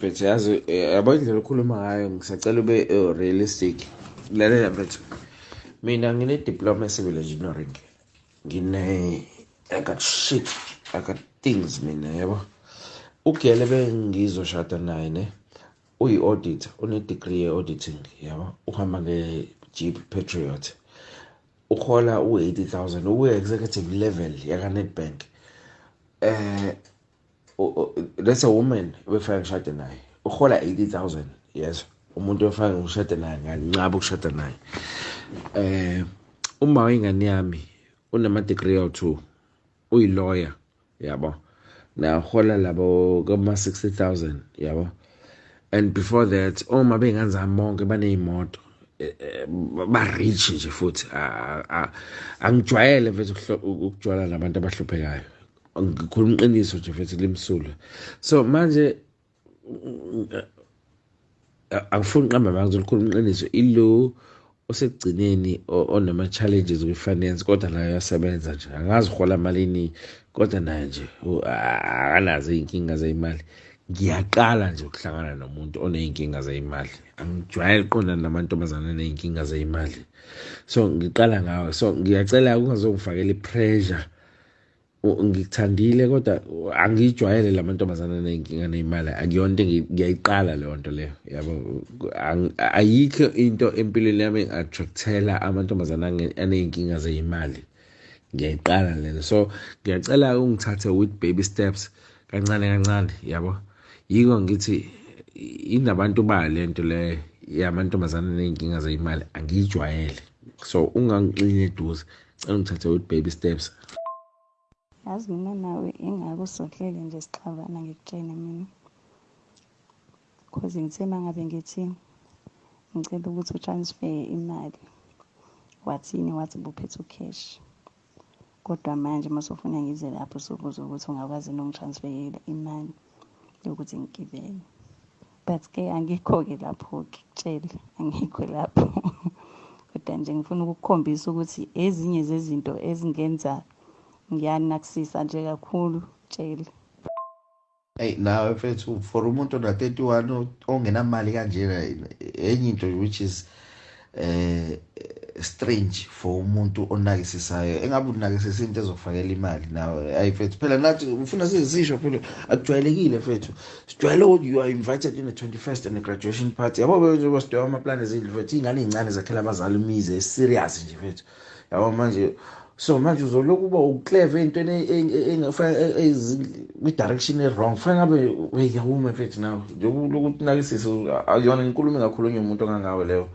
Mfethu, yazi, yabo, indlela okhuluma ngayo, ngisacela ube realistic. Lalela mfethu, mina ngine-diploma e-civil engineering, ngine I got shit, I got things mina, yabo. Ugele bengizoshada naye ne uyi-auditor, une-degree ye-auditing, yabo. Uhamba nge-Jeep Patriot, uhola u-80,000, uku-executive level yaka-Nedbank. That's a woman ebefake ngishade naye, uhola 80,000. Yes, umuntu ofake ngishade naye, nganqaba ukushada naye. Uma wengane yami unama degree awu2, uyi-lawyer, yabo, nahola labo kama 60,000, yabo. And before that, uma bengane zami bonke baneyimoto, ba rich nje futhi. Angijwayele mfethu ukujwayela nabantu abahluphekayo. Ngikhuluma iqiniso nje mfethu, limsulwa. So manje angifuni uqamba amanga, ngizolikhuluma iqiniso. Ilo osekugcineni onama-challenges kwi-finance, kodwa naye uyasebenza nje. Angazi uhola malini, kodwa naye nje akanazo iy'nkinga zey'mali. Ngiyaqala nje ukuhlangana nomuntu oney'nkinga zey'mali. Angijwayele ukuqondana namantombazane aney'nkinga zey'mali, so ngiqala ngawe. So ngiyacela ungazongifakela i-pressure. Ngikuthandile, kodwa angiyijwayele la mantombazane aney'nkinga ney'mali. Akuyona into, ngiyayiqala leyo nto leyo, yabo. Ayikho into empilweni yami engi-attract-ela amantombazane aney'nkinga zey'mali. Ngiyayiqala lena, so ngiyacela ungithathe with baby steps, kancane kancane, yabo. Yiko ngithi inabantu ba lento le yamantombazane aney'nkinga zey'mali angiyijwayele, so ungangixini eduze. Cela ungithathe with baby steps. Yazi, mina nawe ingako sohlele nje sixabana, ngikutshene mina, cause ngithe uma ngabe ngithi ngicela ukuthi u-transfer imali, wathini? Wathi buphethe u-cash. Kodwa manje uma usufuna ngize lapho, usubuza ukuthi ungakwazi nongi-transfer-yela imali yokuthi ngigibele. But-ke angikho-ke lapho-ke, kutshele, angikho lapho, kodwa nje ngifuna ukukukhombisa ukuthi ezinye zezinto ezingenza ngiyanakisisa nje kakhulu, tshele. Eyi, nawe mfethu, for umuntu ona-31 ongenamali kanjena, enye into which is strange for umuntu onakisisayo, engabe unakisisa into ezokufakela imali nawe. Ayi mfethu, phela nathi ufuna sizisho, phela akujwayelekile mfethu. Sijwayele ukuthi you are invited in the 21st and the graduation party, yabo. Njengoba sidweba amaplani ezindlu mfethu, iy'ngane ey'ncane zakhela abazali imizi serious nje mfethu, yabo. Manje so manje uzolokhu uba u-clever ey'ntweni kwi-direction e-wrong. Kufanele ngabe uyawuma mfethu nawe, njengoba ulokhu unakisisa. Akuyona inkulumo engakhulunywa umuntu ongangawe leyo.